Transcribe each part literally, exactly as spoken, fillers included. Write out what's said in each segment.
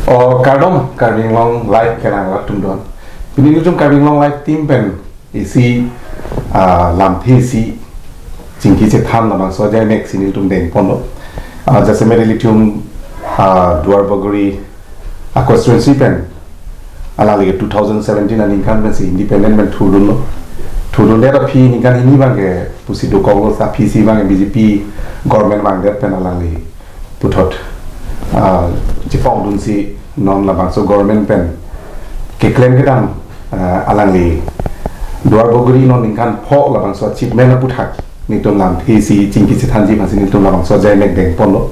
O kardom, Karbi Anglong Live kelang arat atum don. Pini nelitum Karbi Anglong Live team pen isi, ah, lamthe isi chingki chethan labangso ajai mek si nelitum dengponlo. Ah, jasemet ilitum, ah, Duar Bagori a constituency pen alangli ke two thousand seventeen aningkan pensi independent pen thurdunlo. Thurdundet aphi ningkan hini abangke pusi dokoklo, sa aphi si abangke B J P government vangdet pen alangli puthot, ah, chepongdunsi non labangso government pen keklem kedam, ah, alangli Duar Bagori non ningkan pho labangso achievement aputhak nelitum lamthe isi chingki chethanji aphansi nelitum labangso ajai mek dengponlo.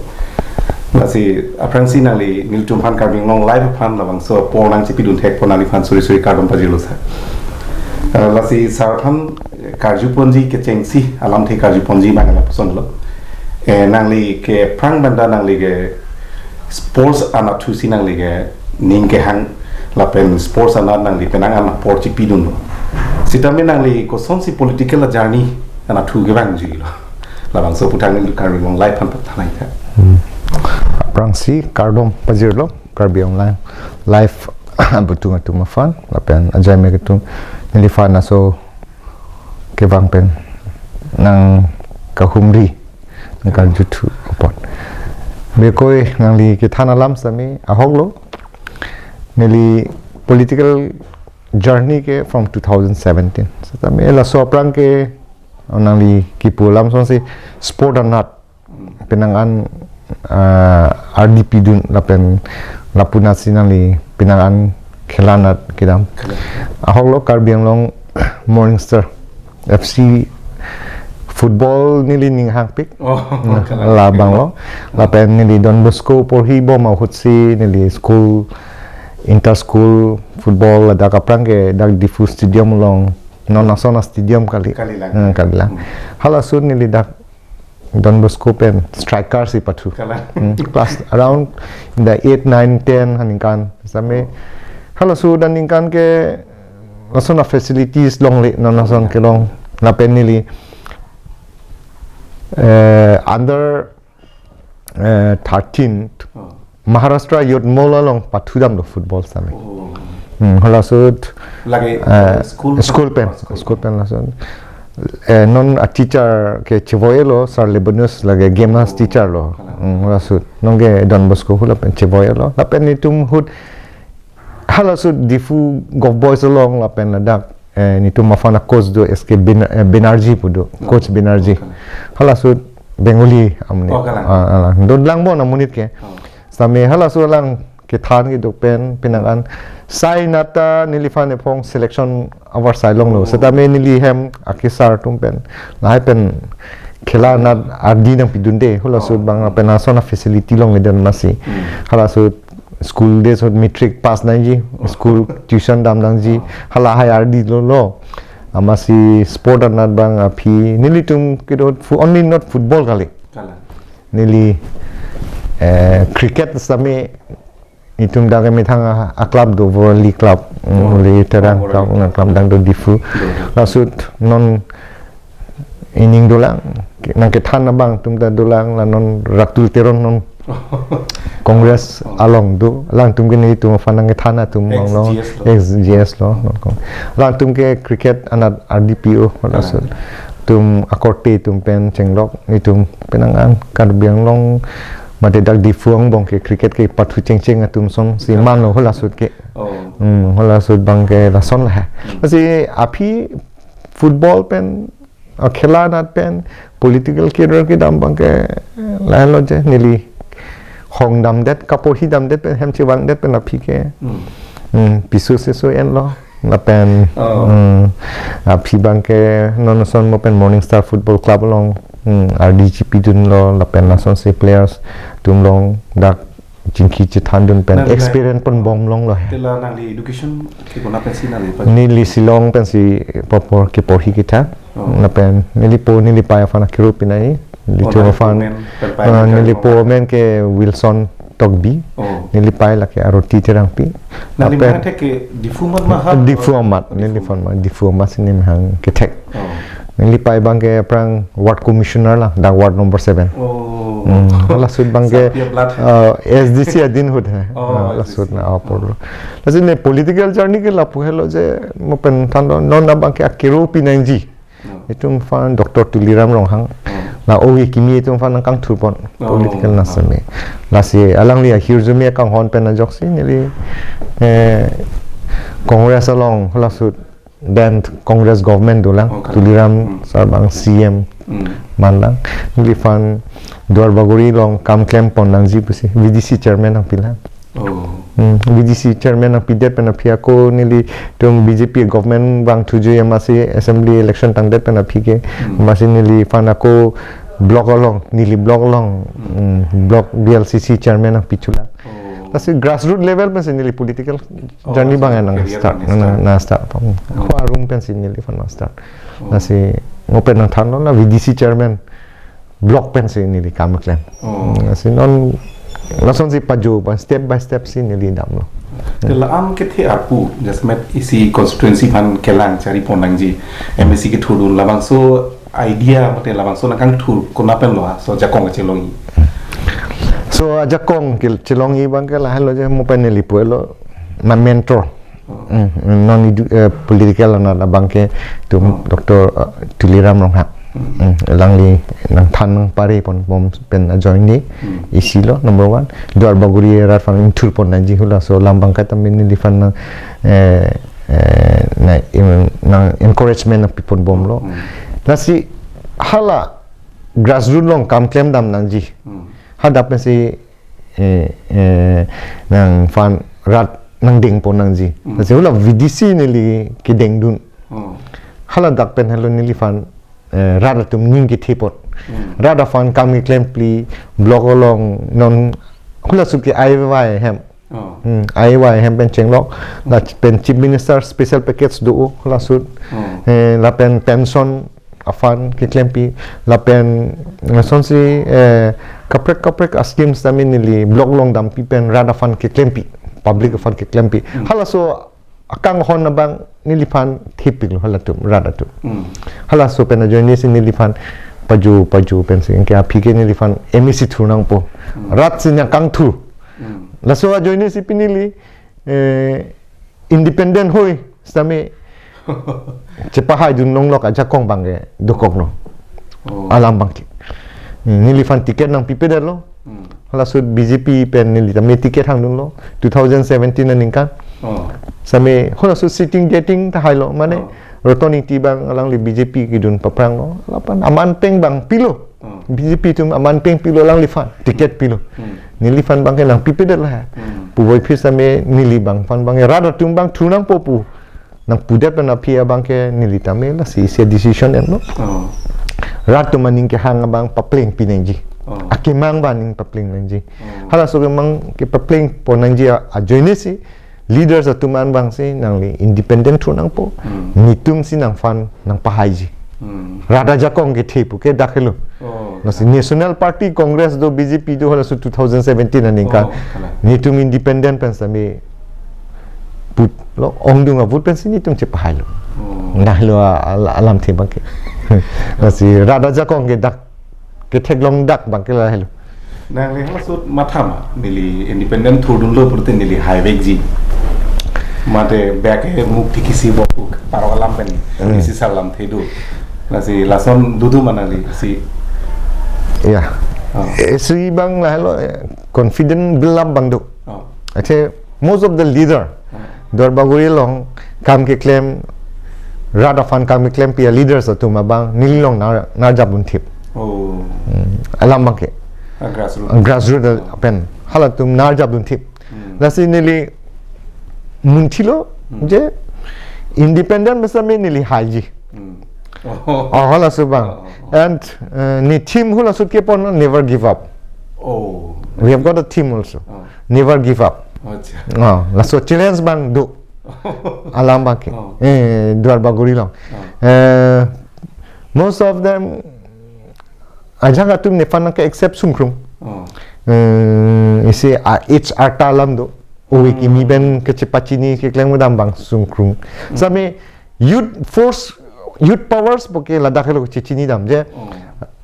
Lasi aphrangsi nangli nelitum aphan, Karbi Anglong Live aphan labangso apor nangchipidun thekpon nangliphan suri suri kardom pajirlo sir. Ah, lasi sir aphan karjuponji kechengsi, alamthe karjuponji abang lapusonlo. Eh, nangli ke aphrang banda nangli ke sports anatthu si nangli ke ning kehang lapen sports anat nangli penang an apor chipidunlo. Sitame nangli kosonsi political journey anatthu kevangjuilo, labangso aputhak neli Karbi Anglong Live aphan pathanai tha. Hmm. Aphrangsi kardom pajirlo Karbi Anglong Live abutung atum aphan lapen ajai mek atum, neliphan laso kevang pen nangkahumri, nangkarjuthu apot. Bekoi nangli kethan alam sitame ahoklo. Neli political journey ke from two thousand seventeen. Sitame laso aphrang ke nangli kipu alam asonsi sport anat penang an, ah, ardi pidun lapen lapu anatsi nangli penang an khela anat kedam. Khela. Ahoklo Karbi Anglong Morning Star F C football neli ning hangpik. Oh, hmm, khela. Labanglo. Lapen neli Don Bosco porhibom ahutsi neli school, inter school football ladak aphrang ke dak Diphu Stadium along, non ason a-stadium kali. Kalilang. Hmm, kalilang. Hmm. Halaso neli dak Don Bosco pen striker si pathu. Kalang. Hmm, class around in the eight, nine, ten aningkan. Sitame halaso aningkan ke lason a-facilities longle, non ason kelong. Lapen neli, eh, under, eh, thirteen Oh. Maharashtra Youth Mall along pathudamlo football sitame. Oh. Hmm, halaso ahut, lake, eh, school school pen, oh, school school pen lason. Eh, non a-teacher ke chevoilo, Sir Lebonius lake game as Oh, teacher lo. Kalang. Hmm, halaso ahut. Non ke Don Bosco ahut lapen chevoilo. Lapen nelitum ahut halaso ahut Diphu Golf Boys along lapen ladak, eh, nelitum aphan a-coach do S K Bin-, eh, Banerjee pu do, Oh, Coach Banerjee. Oh, kalang. Halaso ahut Bengali amonit. Oh, kalang. Ah, ah, lang. Dolang bon amonit ke. Oh. Sitame halaso ahut alang kethan keduk pen penang an sai anat ta neliphan ephong selection avarsai longlo. Oh. Sitame neli hem akesar atum pen, lahai pen khela anat ardi nangpidunde, halaso ahut Oh. abang pen lason a-facility longle den masi. Hmm. Halaso ahut school days ahut matric pass nangji, Oh. school tuition dam nangji, Oh. halahai ardi longlo. Amatsi sport anat abang aphi nelitum kedo fu-, only not football kali. Kalang. Neli, eh, cricket sitame nelitum dak methang a, a-club do, Vorli Club, mm, Oh. Vorli Terang Oh, Vorli. Club, na club dak do Diphu. Do, do. Halaso ahut non ining dolang, ke-, nangkethan abang atum ta dolang, la non Ratul Teron non Congress Oh. along do, alangtum ke nelitum aphan nangkethan atum Ex along lo, G S lo. Ex G S lo, non kong. Alangtum ke cricket anat ardi pi-o, halaso ahut. Ah. Atum akorte atum pen chenglok, nelitum penang an Karbi Anglong mate dak Diphu angbong ke cricket kepathu chengcheng atum asonsi Oh. manlo halaso ahut ke. Oh. Hmm, halaso ahut abang ke lason la. Hmm. Lasi aphi football pen, ah, khela anat pen, political career kedam abang ke, eh, lahenlo je, neli hongdamdet, kaporhidamdet pen, hem chevangdet pen aphi ke. Hmm. Hmm, piso seso enlo, lapen, Oh. hmm, aphi abang ke non ason mo pen Morning Star Football Club along, hmm, ardi chipidunlo, lapen lasonsi players atum along dak chingki chethandun pen, Nangli la-, experience ponbom longlo he. Te la nangli education ke konat pensi nangli pa- Neli Shillong pensi apor keporhi ketha. Oh. Lapen neli po neli pai aphan akhiru pinai. Neli Oh, chong nangli aphan, po amen, pen pai ah, nangli neli po amen ke Wilson Tokbi. Oh. Neli pai lake Aroti Terangpi. Nangli Lapen methang ke Diphu amat ma ha? Diphu amat, Diphu. Neli aphan ma Diphu amat si neli methang kethek. Oh. Neli pai abang ke aphrang ward commissioner la, dak ward number seven. Oh. Hmm, hala sut abangke, Sapia blood. Uh, S D C adin ahut he. Oh, Ah, hala sut S D C. Na apor lo. Lasi ne political journey ke lapu helo je mo pen than lo non abangke akero pinangji. Hmm. Itum aphan Doctor Tuliram Ronghang. Hmm. La ogi kimi itum aphan nangkangthurpon Oh. political na seme. Lasi alangli ahirjume kanghon pen ajoksi neli, eh, Congress along hala sut then Congress government dolang, Okay. Tuliram Hmm. sir abang C M Hmm. manlang. Neliphan Duarbagori along kam klempon nangji pusi V D C chairman nangpilang. Oh. Hmm, V D C chairman nangpidet pen aphi ako nelitum B J P government vangthuji amatsi assembly election tangdet pen aphi ke Hmm. amatsi neliphan ako block along, neli block along, Hmm. hmm, block B L C C chairman nangpichulang. Oh. Lasi grassroot level pensi neli political Oh, journey so abang nang career start, nang nang start. nang start. Oh. Ako arum pensi neliphan nang start. Oh. Lasi mo pen nangthan lo la V D C chairman block pensi neli kam klem. Oh. Lasi non lasonsi paju pa step by step si neli damlo. Te la-an kethe arpu, jasemet isi constituency aphan kelang charipon nangji, M A C kethurdun labangso idea mate labangso nangkangthur konat pen lo, so ajakong kachelongji. So ajakong kachelongji abangke lahelo je mo pen neli pulo, my mentor. Oh. Hmm, non edu-, eh, political anat abangke itum Oh. Doctor, eh, Tuliram Ronghang. Hmm. Hmm, alangli nangthan nangpare ponbom pen ajoine Hmm. isi lo number one. Duarbagori arat aphan ingthurpon nangji hula so alam abangke tame neliphan nang, eh, eh, na, im, nang encouragement nangpiponbomlo. Hmm. Lasi hala grassroot along kam klem dam nangji. Hmm. Hadak pensi, eh, eh, nangphan rat nangdengpon nangji. Hmm. Lasi hula V D C neli kedengdun. Hmm. Haladak pen helo neliphan, eh, rat atum aning kethepon. Hmm. Rat aphan kam keklempli, block along non hula sut ke I Y hem. Oh. Hmm, I Y hem pen chenglok, lapen Chief Minister special package do hula sut. Oh. Eh, lapen pension aphan keklempi, lapen, eh, lasonsi, eh, kaprek kaprek a-schemes tame neli block along dampi pen rat aphan keklempi, public aphan keklempi. Hmm. Halaso akanghon abang neliphan thepiklo halatum, rat atum. Hmm. Halaso pen ajoine si neliphan paju, paju pensi ke aphi ke neliphan M A C thur nangpo. Hmm. Rat si nangkangthur. Hmm. Laso ajoine si pini neli, eh, independent hoi sitame chepahaidun longlok ajakong abangke dokoklo. Oh. Alam abangke. Hmm, neliphan ticket nangpipedetlo. Hmm. Halaso B J P pen neli tame ticket hangdunlo. Two thousand seventeen aningkan. Oh. Sitame halaso sitting dating ta hailo. Mane Oh. Roton Engti abang alangli B J P kedun papranglo. Lapen aman peng abang pilo. Oh. B J P atum aman peng pilo alangliphan. Ticket pilo. Hmm. Neliphan abangke nangpipedetlo ha. Hmm. Puvoiphit sitame neli abangphan abangke rat atum abang thur nangpo pu nangpudet pen aphi abangke neli tame lasi isi decision enlo. Oh. Rat atum aning kehang abang paplengpi nangji. Oh. Akemang abang aning papleng nangji. Oh. Halaso akemang kepaplengpon nangji a-, ajoine si leaders atum an abang si nangli independent thur nangpo. Hmm. Netum si nangphan nangpahaiji. Hmm. Rat ajakong kethe pu ke dak helo. Oh. Lasi National Party, Congress do, B J P do, halaso two thousand seventeen aningkan. Oh, kalang. Netum independent pen sitame putlo, ongdung avote pensi netum chepahailo. Oh. Lahelo a-, al-, alamthe abangke. Lasi rat ajakong ke dak, ketheklong dak abangke lahelo. Nangli halaso matha ma, neli independent thurdunlo pute neli haivekji. Mate bek ke muk thikisi bok uk, paro alam pen, Hmm. isi salam thedu. Lasi lason dudu ma nangli si. Ya. Oh. Eh, si abang lahelo, eh, confident build up abang do. Oh. Actually, most of the leader, Hmm. Duarbagori along kam keklem, rat aphan kam keklempi a-leaders atum abang neli along nar, narjapdunthip. Oh. Hmm. Alam abangke. Ah, grassroots. Grassroots pen. Halatum narjapdunthip. Hmm. Lasi neli munthilo Hmm. je independent pen sitame neli haiji. Hmm. Oh. Oh, halaso abang. Oh, oh, oh. And, uh, ne theme halaso kepon never give up. Oh. We have got a theme also. Oh. Never give up. Acha. Oh, laso challenge abang do. Alam abangke. Oh. Eh, Duarbagori along. Oh. Eh, most of them, ajahak atum nephan nangke-accept sungkrung. Oh. Eh, isi a-age arta alam do. Ove Hmm. kimi pen kechepachini keklem dam abang sungkrung. Hmm. Sitame youth force, youth powers puke ladak helo chechinidam je. Oh.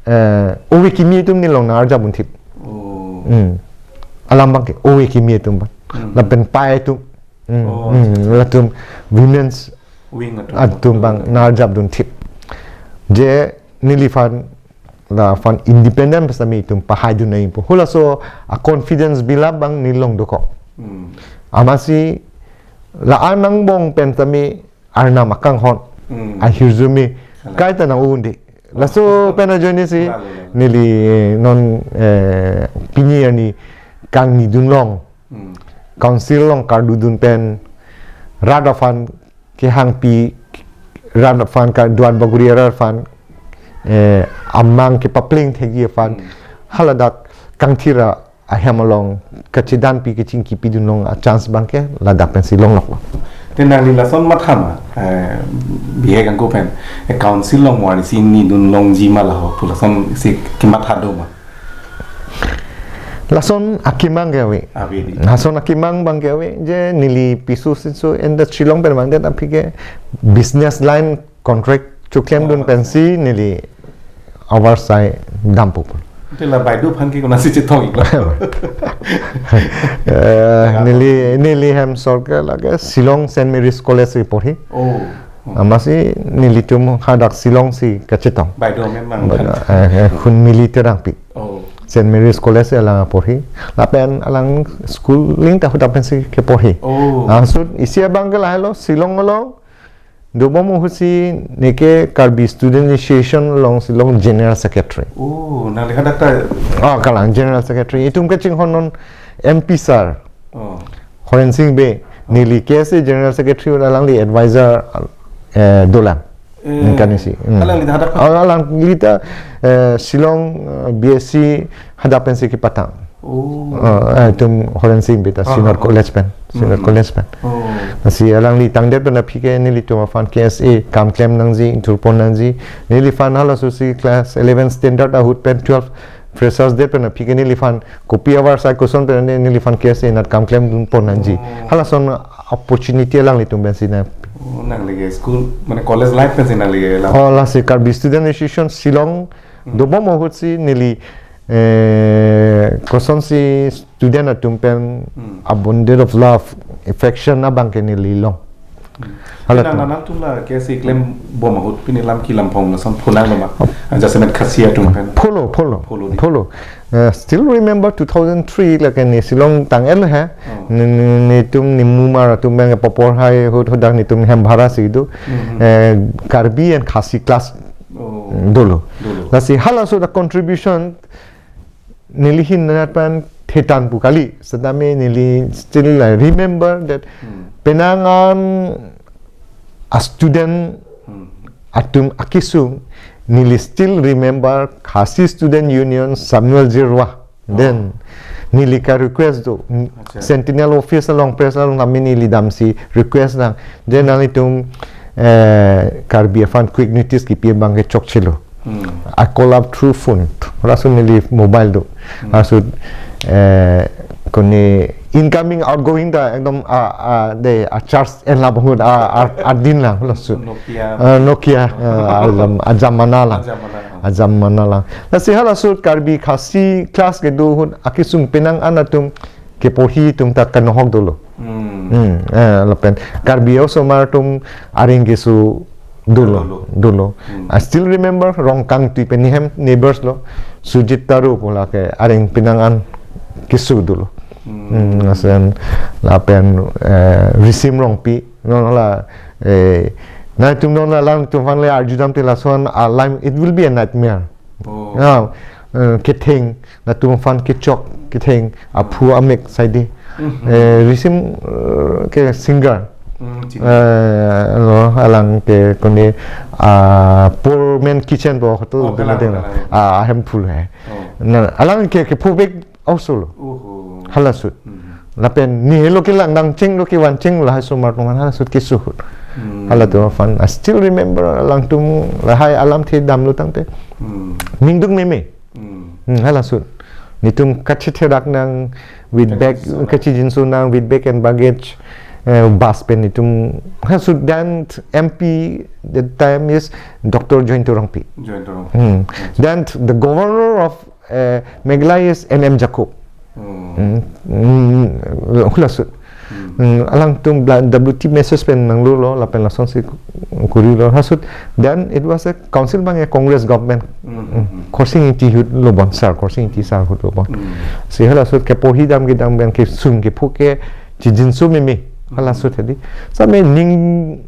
eh, ove kimi atum nelilong nangarjap dunthip. Oh. Hmm. Alam abangke, ove kimi atum abang. Hmm. Lapen pai atum. Hmm, Oh, hmm, acha, acha. Latum women's Wing atum. Atum abang nangarjap dunthip. Je neliphan, laphan independent pen sitame itum pahaidun nangji pu. Halaso a-confidence build up abang nelilong dokok. Hmm. Amatsi la-an angbong pen sitame Arnam akanghon. Hmm. Ahirjume. Kalang. Kaita nang-unde. Laso pen ajoine si. Lalo, lalo. Neli non, eh, pini arni kangnidun long. Hmm. Council along kardodun pen rat aphan kehangpi, rat aphan ka Duarbagori arat aphan, eh, amang kepapleng thekji aphan. Hmm. Haladak kangthir ahem along kachedanpi kachingkipidun long a-chance abangke ladak pensi longloklo. Te nangli lason matha ma, eh, bihek angko pen, eh, council along mo arnisi nidun longji ma laho pu lasonsi kematha do ma? Lason akemang ke ave. Ave di. Lason akemang abangke ave, je neli piso sinso industry along pen abang det aphi ke business line contract choklemdun Oh, pensi neli avarsai dampo pu. Te la baideo aphan ke konatsi chetong iklo? Eh, neli, neli hem sorkar lake Shillong Saint Mary's College si porhi. Oh. Amatsi nelitum hadak Shillong si kachetong. Baideo memang. Baideo, eh, eh, Khunmili Terangpi. Oh. Saint Mary's College alang porhi. Lapen alang schooling ta hadak pensi keporhi. Oh. Ahut isi abangke lahelo Shillong along dobom ahutsi neke Karbi Student Association along Shillong General Secretary. Oh, nangli hadak ta. Oh, kalang General Secretary. Itum kachinghon non M P sir. Oh. Horensing Bey, neli K S A General Secretary ahut alangli advisor, eh, dolang. Eh, ningkan isi. Hmm. Alangli ta hadak. Oh, alangli ta, eh, Shillong, eh, B S C hadak pensi kepatang. Oh. Eh, eh, itum Horensing Bey ta Ah, Synod ah, ah. College pen. Synod Hmm. College pen. Oh. Lasi alangli tangdet pen aphi ke nelitum aphan K S A kam klem nangji, inthurpon nangji. Neliphan halaso si class eleven standard ahut pen twelve Freshers Day pen aphi ke neliphan kopi avarsai koson pen ne neliphan K S A anat kam klemdunpon nangji. Oh. Halason opportunity alanglitum pensi na. Oh, nangli ke school, mane college life pensi nangli ke la. Oh, lasi Karbi Student Association Shillong Hmm. dobom ahutsi neli, eh, kosonsi student atum pen Hmm. abundant of love, affection abangke neli long. Hmm. Hala Pini tu. Nangtum la K S A klembom ahut pini lam ki lam phong lason phonanglo ma? Oh. Ah, jasemet Khasi atum pen. Pholo, pholo. Pholo di. Pholo. Eh, still remember two thousand three lake ne Shillong tang-et lo he. Oh. Ne, ne, netum ne mumar atum abang paporhai ahut hadak netum hem bhara si do. Mhm. Eh, Karbi and Khasi class Oh. dolo. Dolo. Lasi halaso the contribution neli ahin anat pen thetan pu kali, setame neli still, I remember that Hmm. penang an a student Hmm. atum akesung, neli still remember Khasi Student Union Samuel Jirwa. Oh. Then neli ka request do, Acha. Sentinel office along press along nami neli damsi request nang. Then nanglitum, eh, Karbi aphan quick notice kipi abangke chokchelo. Hmm. I call up through phone. Laso neli mobile do. Hmm. Laso, eh, kone incoming outgoing ta ekdom, ah, ah, de, ah, charge en la bangun, ah, ah, ah, din lang, laso. Nokia. Ah, Nokia, ah, ajam, ajamana lang. Ajamana. Ajamana lang. Lasi halaso Karbi Khasi class kedo ahut akesung penang an atum keporhi atum ta kanohok dolo. Hmm. Hmm, eh, lapen Karbi osomar atum areng keso dolo, Dolo. dolo. Hmm. I still remember Rongkangtui pen ne hem neighbors lo, Sujit Taro pu lake areng penang an keso dolo. Hmm. Hmm, lason lapen, eh, Risim Rongpi, non la, eh, nangtum non la alangtum aphan le arjudamte lason a life, it will be a nightmare. Oh. Ya, eh, ketheng, latum aphan kechok, ketheng, aphu amek saide. Mhm. Eh, Risim, eh, ke singer. Hmm, chini. Eh, lo, alang ke kone, ah, Poor Man Kitchen pu hotel Oh, ding kalang, ding. Kalang. Ah, ahem phul he. Oh. Na, alang ke, kephovek also lo. Oho. Hala ahut. Hmm. Lapen ne helo kelang nangchenglo kevanchenglo lahai osomar atum aphan hala ahut keso ahut. Hmm. Halatum aphan. I still remember alangtum lahai alamthe damlo tangte. Hmm. Ningduk meme. Hmm. Hmm, hala ahut. Netum kachetherak nang with Kachi bag, jinso nang. kachingjinso nang with bag and baggage. Eh, bus pen itum, ha, so then M P that time is Doctor Jayanta Rongpi. Jayanta Rongpi. Hmm. Then the governor of, eh, Meghalaya is N M Jacob. Hmm. Hmm. Hmm. Hula ahut. Hmm. Hmm. Alangtum bla-, W T Messers pen nanglo lo, lapen lasonsi kurilo ahut. Then it was a council abang a Congress government. Hmm. Hmm. Khorsing Ingti ahut lo bon, sir, Khorsing Ingti sir ahut lo bon. Hmm. Si hala ahut keporhi dam kedam abang kesung kepho ke chijinso meme. Hala ahut hedi. Same ning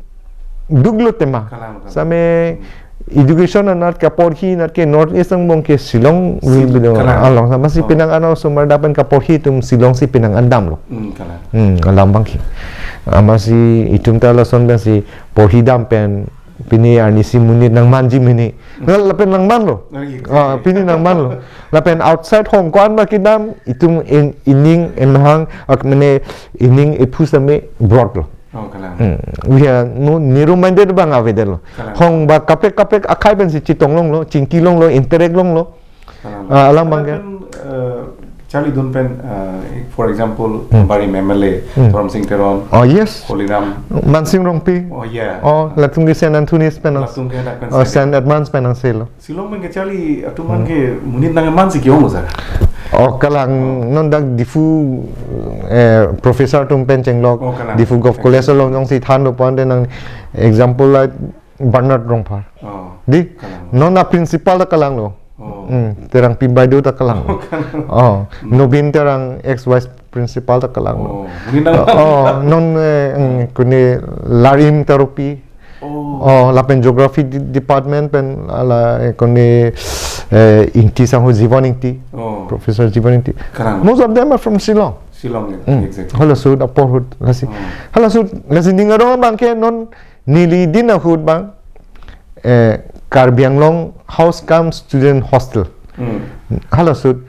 duklo tema. Kalang, kalang. Same education anat keporhi anat ke North East angbong ke Shillong will be the, kalang, along. Amatsi, oh, penang anat osomar dak pen keporhi atum Shillong si penang an damlo. Hmm, kalang. Hmm, alam abang ke. Amatsi itum ta lason abang si porhi dam pen pini arnisi monit nangmanji mene. Hmm. Lapen nangmanlo. Oh, iya. Ah, pini nangmanlo. Lapen outside Hong Kong ma kedam itum in-, ining emahang ak mene ining ephu same broad lo. Oh, kalang. Hmm. We are no narrow minded abang avedetlo. Kalang. Hong ba kaprek kaprek akhei pensi chetong longlo, chingki longlo, interact longlo. Kalang. Ah, alam abang ke. Lapen, eh, charlidun pen, eh, for example, hmm, Barim M L A, hmm, Torom Sing Teron, oh, yes, Holiram. Mansing Rongpi. Oh, yeah. Oh, latum ke Saint Anthony's pen nang. Latum ke dak pen, oh, selo. Saint Edmund's pen nangselo. Shillong pen kecharli atum an, hmm, ke monit nangmansi ke-ong lo, sir. Oh, kalang, oh, non dak Diphu, eh, professor atum pen chenglok, oh, kalang, Diphu Govt College along jongsi thanlo pon te nang example like Bernard Rongphar. Oh, di? Kalang. Non a principal ta kalanglo. Oh. Hmm, Terangpi Baideo ta kalanglo. Oh, kalang. Oh, hmm. Nobin Terang ex vice principal ta kalanglo. Oh, monit nang. Oh, non, eh, hmm, kuni Larim Taropi. Oh. Oh, lapen geography de-, department pen hala, eh, kuni, eh, Ingti sangho Jivan Ingti. Oh. Professor Jivan Ingti. Kalang. Most of them are from Shillong. Shillong, yeah, hmm, exactly. Hala ahut apor ahut lasi. Oh. Hala ahut lasi ning arong abang ke non neli din ahut abang, eh, Karbi Anglong House cum Student Hostel. Hmm. Hala ahut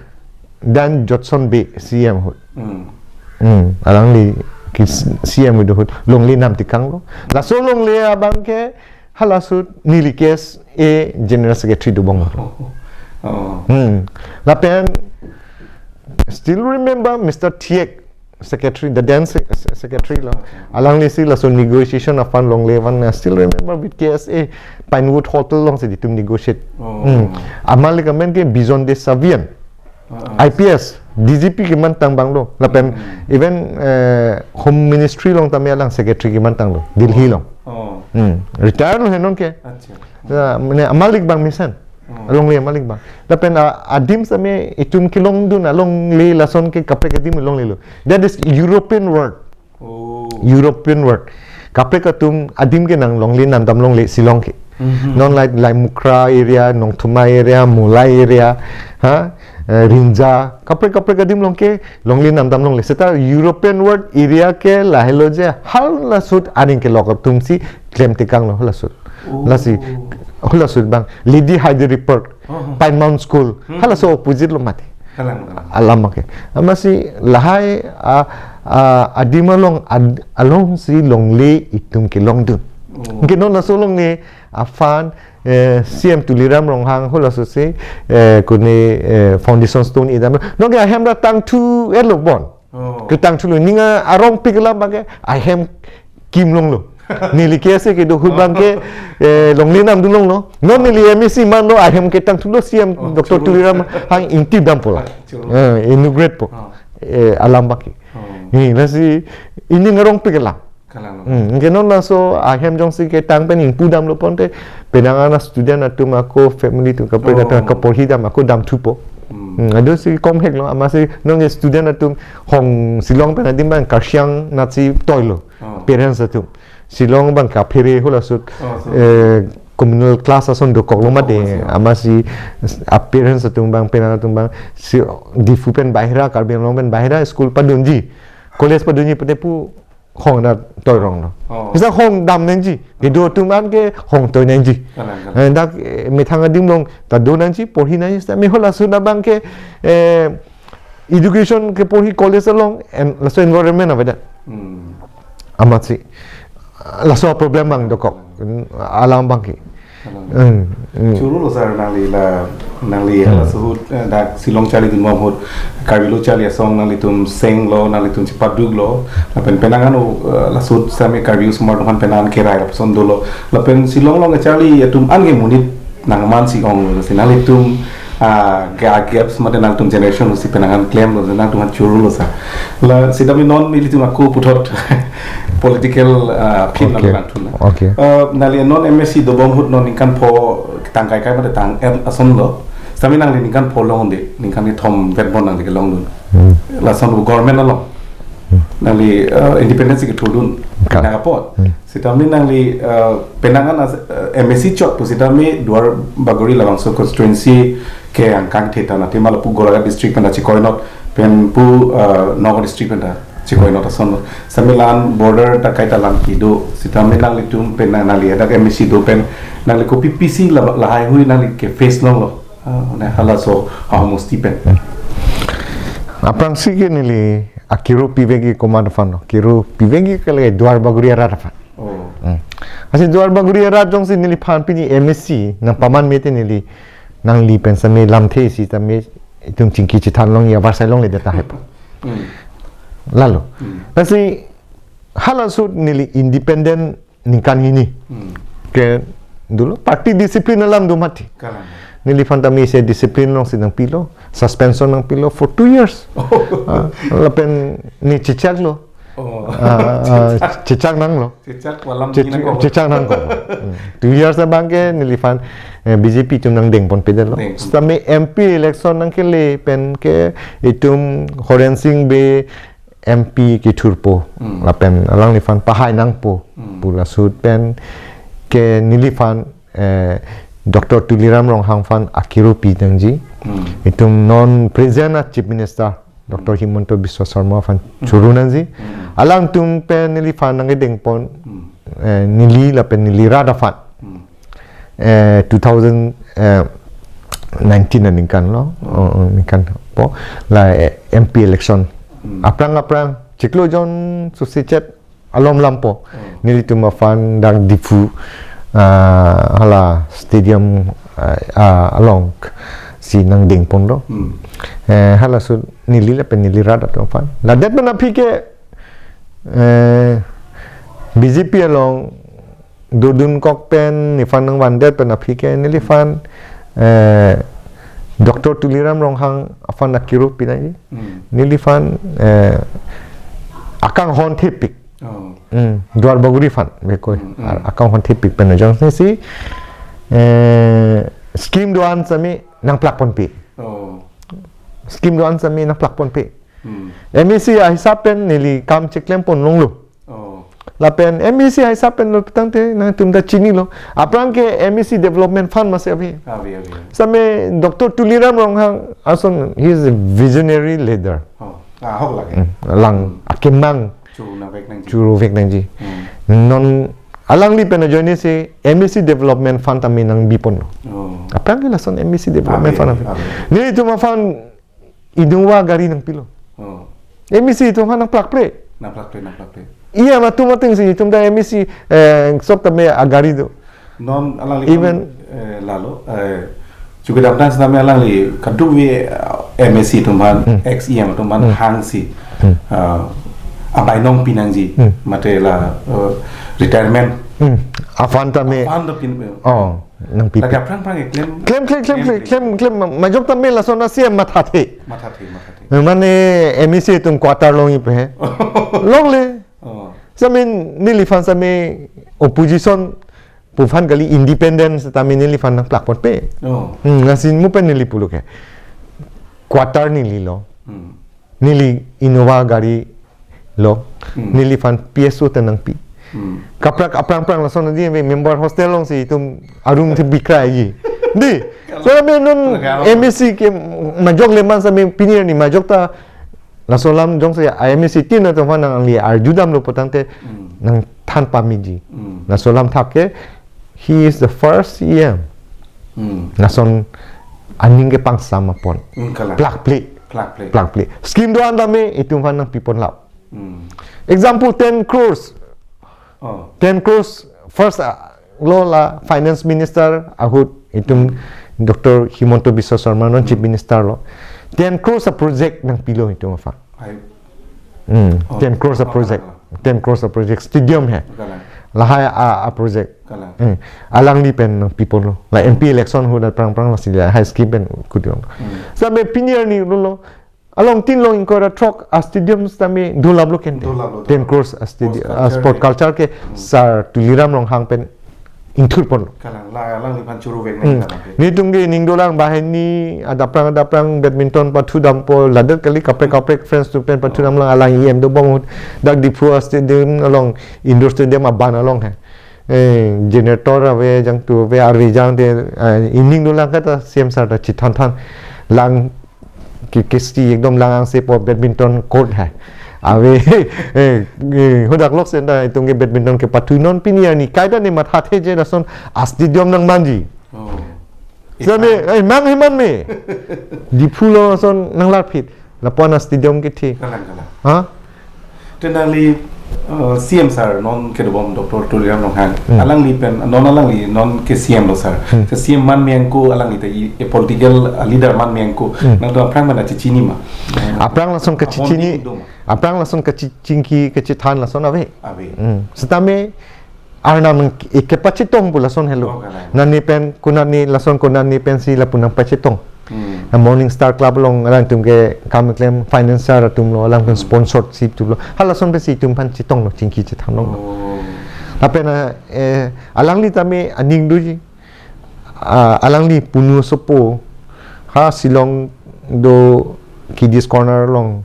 dan Judson Bey C M ahut. Hmm. Hmm. Alangli ke C M ahut longle nam tekanglo. Laso longle abang ke hala ahut neli case a General Secretary dobom. Oh. Hmm. Lapen still remember Mister Thiek, secretary, the then se-, se-, secretary lo. Alangli si laso negotiation aphan longle van, I still remember with K S A, Pinewood Hotel alongsi itum negotiate. Oh. Hmm. Amalik amen ke Bijon Desavian. Ah, ah. I P S, D G P kemantang abang lo. Lapen, hmm, even, eh, Home Ministry along tame alang secretary kemantanglo, Delhi along. Oh. Hmm. Retire lo he non ke. Acha. Ya, mane amalik abang mesen. Oh. Alongle amalik abang. Lapen a-, adim same itum kelongdun alongle lason ke kaprek adim longlelo. That is European word. Oh. European word. Kaprek atum adim ke nang longle, nang dam longle Shillong ke. Mhm. Non like Laimukra area, Nongthymmai area, Mawlai area, ha? Eh, Rynja, kaprek kaprek adim along ke longle, nang dam longle. Seta European word area ke lahelo je, hala ahut aning kelok atum si klem tekanglo hala ahut. Oh. Lasi, hala ahut abang, Lady Hyderabad, oh, oh, Pine Mount School, hmm, hala ahut opposite lo mati. Kalang, kalang. Alam abang ke. Amatsi lahai a, a, adim along ad-, alongsi longle itum kelongdun. Oh. Ke non laso longle aphan, eh, C M Tuliram Ronghang hala ahut si, eh, kuni, eh, foundation stone idam. Non ke ahem ra tangthu-etlo bon. Oh. Ketangthulo, ning arongpik alam abang ke ahem kim longlo. Neli K S A kedo ahut abang ke, eh, longle nam dun longlo. Non neli M A C manlo, ahem ketangthulo C M, oh, Doctor Tuliram Ronghang ingti dampo la. Choro. Eh, inaugurate po. Oh. Eh, alam abang ke. Oh. Ni lasi ining arongpik alam. Kalang. Hmm, ke non laso ahem jongsi ketang pen ingpu damlo pon te, penang ana student atum ako family atum kaprek, oh, atum ako porhi dam ako damthupo. Hmm. Hmm, ado si komhek lo, amatsi non ke student atum Hong Shillong pen adim abang Karsiang natsi toilo. Oh. Parents atum. Shillong abang kaphere hala ahut, oh, so, eh, communal class ason dokoklo mati. Oh, so. Amatsi a parents atum abang, penang atum abang, si Diphu pen bahira, Karbi Anglong pen bahira school padunji, college padunji pute pu Hong na toi rong lo. Oh. Bisa Hong dam nangji. Kedo atum an ke Hong toi nangji. Kalang, kalang. Eh, dak, eh, methang adim along ta do nangji, porhi nangji, seta me hala ahut abang ke, eh, education keporhi college along, en-, laso environment avedet. Hmm. Amatsi. Laso problem abang dokok. Alam abang ke. Hmm, hmm. Choro lo sir, nangli la, nangli Hmm. la suhut, eh, dak Shillong charlidun bom ahut, Karbi Lo Charli Asong nanglitum senglo, nanglitum chepaduklo, lapen penang an, eh, la suhut sami Karbi osomar atum aphan penang an kerai lapuson dolo, lapen Shillong along charli atum an ke monit nangman si onglo, si nanglitum, ah, ga gaps mate nangtum generation si penang an klemlo, nangtum aphan choro lo sir. La sitame non ilitum ako puthot political, ah, film Okay. nanglang thuna. Okay. Ah, nangli non M A C dobom ahut non ningkan pho tang kai kai mate tang-et ason lo. Sitame nangli ningkan pho longde, ningkan kethom vetbon nangli kelongdun. Hmm. Lason government along. Hmm. Nangli, ah, independence kethurdun. Ka. Nang apot. Hmm. Sitame nangli, ah, penang an as, ah, M A C chot pu sitame Duar Bagori labangso constituency ke angkang theta na tema lapu Golaghat district pen ta chekoinot pen pu, ah, Nagaon district pen ta chekoinot ason. Sitame la-an border ta kaita lang kedo. Sitame nanglitum pen nangli hadak M A C do pen nangli kopi pisi la, lahaihui nangli ke face longlo. Ah, ne halaso ahomosti pen. Aphrangsi ke neli akiro pivek ke komat aphan lo. Kiro pivek ke le Duar Bagori arat aphan. Oh. Hmm. Lasi Duar Bagori arat jongsi neliphan pini M A C nangpaman mete neli nangli pen sitame lamthe sitame itum chingki chethan longji avarsai longledet tahai pu. Hmm. Lalo. Hmm. Lasi halaso neli independent ningkan hini. Hmm. Ke dolo party discipline alam do mati. Kalang. Neliphan tame isi discipline alongsi nangpilo, suspension nangpilo for two years. Oh. Ah, lapen ne chechaklo. Oh. Ah, ah, chechak nanglo. Chechak walam Chech-, hina ko. Chechak nangkok. Hmm. Two years abang ke neliphan, eh, B J P atum nangdengponpedetlo. Dengpon. Sitame M P election nangkele pen ke itum Horen Sing Bey M P kethurpo, Hmm. lapen alangliphan pahai nangpo, Hmm. pu laso ahut pen ke neliphan, eh, Doctor Tuliram Ronghang aphan akiro pi nangji. Hmm. Itum non present a Chief Minister, Doctor Hmm. Himanta Biswa Sarma aphan Hmm. choro nangji. Hmm. Alangtum pen neliphan nangkedengpon, Hmm. eh, neli lapen neli rat aphan. Hmm. Eh, two thousand, eh, nineteen aningkan lo, Hmm. oh, oh, ningkan po, la, eh, M P election. Hmm. Aphrang aphrang, chiklo jon suse chet alom lampo. Hmm. Nelitum aphan dak Diphu, ah, hala stadium, ah, ah, alongsi nangdengponlo. Hmm. Eh, halaso neli lapen neli rat atum aphan. Ladet pen aphi ke, eh, B J P along dodunkok pen neliphan nangvandet pen aphi ke neliphan, eh, Doctor Tuliram Ronghang aphan akiro pi nangji. Hmm. Neliphan, eh, akanghon thepik. Oh. Hmm, Duar Bagori aphan, bekoi. Hmm, hmm. A-, akanghon thepik pen ajoine si, eh, scheme do-an sitame nangplakponpe. Oh. Scheme do-an sitame nangplakponpe. Hmm. M A C ahisap pen neli kam cheklempon longlo. Oh. Lapen M A C ahisap pen lo tangte nangtum ta chinilo. Aphrang ke M A C Development Fund masi ave. Ave, ave. Sitame Doctor Tuliram Ronghang ason, he is a visionary leader. Oh, ahok lake. Hmm. Alang Hmm. akemang Choro nangvek nangji. Choro vek nangji. Hmm. Non alangli pen ajoine si M A C Development Fund tame nangbiponlo. Oh. Aphrang ke lason M A C Development Ave, Fund ave. ave. Nelitum aphan Innova gari nangpilo. Oh. M A C atum aphan nangplakple. Nangplakple, nangplakple. Iya, matum atum si itum ta M A C, eh, sok tame agari do. Non alangli Even eh, lalo, eh, chuki damtang sitame alangli kadokave, eh, M A C atum aphan, Hmm. ex E M atum aphan Hmm. hangsi, Hmm. eh, abainong pi nangji, Hmm. mate la, eh, retirement. Hmm. Aphan tame. Aphan ta pin. Oh. Nangpipi. Lake aphrang aphrang ke klem. Klem, klem, klem, Klem, klem, klem. klem, klem, majok tame lason asi mathathe. Mathathe, mathathe. Mane M A C atum quarter longji pe. Longle. Oh. Sitame neliphan sitame opposition pu aphan kali, independent sitame neliphan nangplakponpe. Oh. Hmm, lasi mo pen neli pulo ke. Quarter nelilo. Hmm. Neli Innova gari lo, Hmm. neliphan P S O ta nangpi. Hmm. Kaprek aphrang aphrang lason adi ave, member hostel alongsi itum a-room the bikrai ji. Dei, so me non Kalau M A C ke majok le man sitame pini arni majok ta laso alam jongsi M A C tin atum aphan nangli arju damlo pu tangte Hmm. nangthan pamiji. Hmm. Laso alam thak ke, he is the first E M. Hmm. Lason aning kepangsam apon. Hmm, kalang. Plakple. Plakple. Plakple. Scheme do-an tame itum aphan nangpiponlap. Hmm. Example, ten crores. Oh. Ten crores first, uh, lo la finance minister ahut itum Doctor Himanta Biswa Sarma non chief minister lo. Ten crores a project nangpilo itum aphan. Ai. Hmm. Oh, ten crores a oh, project. Kalang. Ten crores a project. Stadium he. Kalang. Lahai a, a project. Kalang. Hmm. Alangli pen nangpiponlo. La M P election ahut aphrang aphrang lasi lahai scheme pen kudun. Hmm. Sampai pini arni lo lo. Along tin long ingkoi ra throk a stadium sitame dolaplo kente. Dolaplo, ten dolaplo. Crores a stadium, sports a culture sport ke. Culture ke, hmm, Sir Tuliram Ronghang pen ingthurponlo. Kalang la, alangliphan churu vek. Hmm. Nang kalang ke. Netum ke ning dolang banghini adap aphrang adap aphrang badminton pathu dampo, ladak kali kaprek kaprek friends atum pen pathu damlang, alang E M dobom ahut dak Diphu a stadium along, indoor stadium aban along he. Eh, generator ave, jangtu ave, arve jangte, eh, ining dolang kata C M sir ta chethanthan lang ke, ke sti ekdom lang angse po badminton court hai. Ave, eh, eh, hadak lok sen ta itum ke badminton kepathu, non pini arni kaita ne mathathe je lason a stadium nangmanji. Oh. Sane, eh, mang heman me. Diphu lo lason nanglarphit. Lapu-an a stadium kethe. Kalang, kalang. Ha? Te nangli, uh, C M sir, non kedobom Doctor Tuliram Ronghang. Hmm. Alangli pen, non alangli, non ke C M lo sir. Hmm. Te C M man meng ko alangli te i, e political, uh, leader man meng ko. Hmm. Nangtum aphrang mana chechini ma? Aphrang lason kachechini, ahon ding do ma? Aphrang lason kachechingki, kachethan lason ave. Ave. Hmm. Sitame arnam ke kepachetong pu lason helo. Oh, kalang. Nani pen, konani lason konani pensi lapu nangpachetong. Hmm. Na Morning Star Club along alangtum ke kam klem financer atum lo, alangtum, hmm, sponsorship atum lo. Halason pensi itum aphan chetonglo, chingki chethanlonglo. Oh. Lapen, eh, alangli tame aning doji. Ah, alangli punu sopo. Ha Shillong do Kiddies Corner along.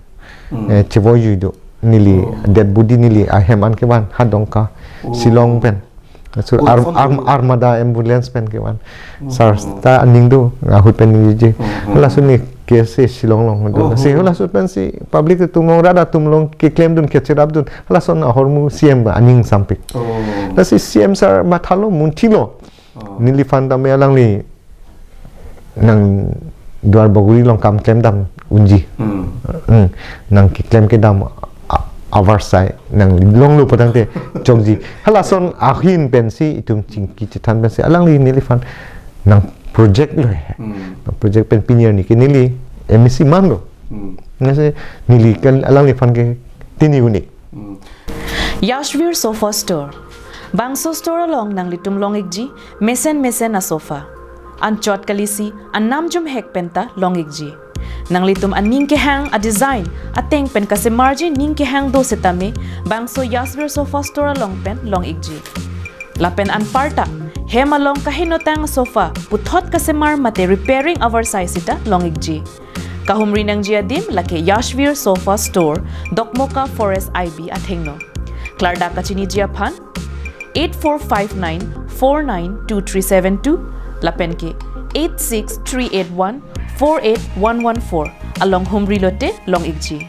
Hmm. Eh, chevoiji do. Neli, oh, dead body neli ahem an kevan ha Dongka. Oh. Shillong pen. So, oh, ar-, phone ar-, do. Armada ambulance pen kevan. Hmm. Sir ta aning do, ahut pen neli je. Hmm, hmm. Laso ne case Shillong along do. Oh, si, hmm, laso pensi public atum along, rat atum along keklemdun, kecherapdun. Lason ahormu C M ba aning sampik. Oh. Lasi C M sir mathalo, munthilo. Oh. Neliphan tame alangli nang Duar Bagori along kam klemdam unji. Hmm. Hmm. Nang keklem kedam a-, avarsai nang longlo pu tangte chokji. Halason ahin pensi itum chingki chethan pensi alangli neliphan nang project lo he. Hmm. Nang project pen pini arni ke neli M A C manlo. Hmm. Lasi neli kan alangliphan ke tini unik. Hmm. Yashvir Sofa Store. Bangso store along nanglitum long-ikji mesen mesen a sofa. Anchot kalisi, anam jumhek penta long-ikji. Nanglitum aning kehang a design, ateng pen kasemarji ning kehang do setame, bangso Yashvir Sofa Store along pen long-ikji. Lapen anparta, hem along kahenotang sofa, puthot kasemar mate repairing avarsai sita long-ikji. Kahumri nangji adim lake Yashvir Sofa Store, Dokmoka Forest I B athengno. Klardak kachiniji aphan, eight four five nine four nine two three seven two, lapen ke eight six three eight one four eight one one four along humri lote long-ikji.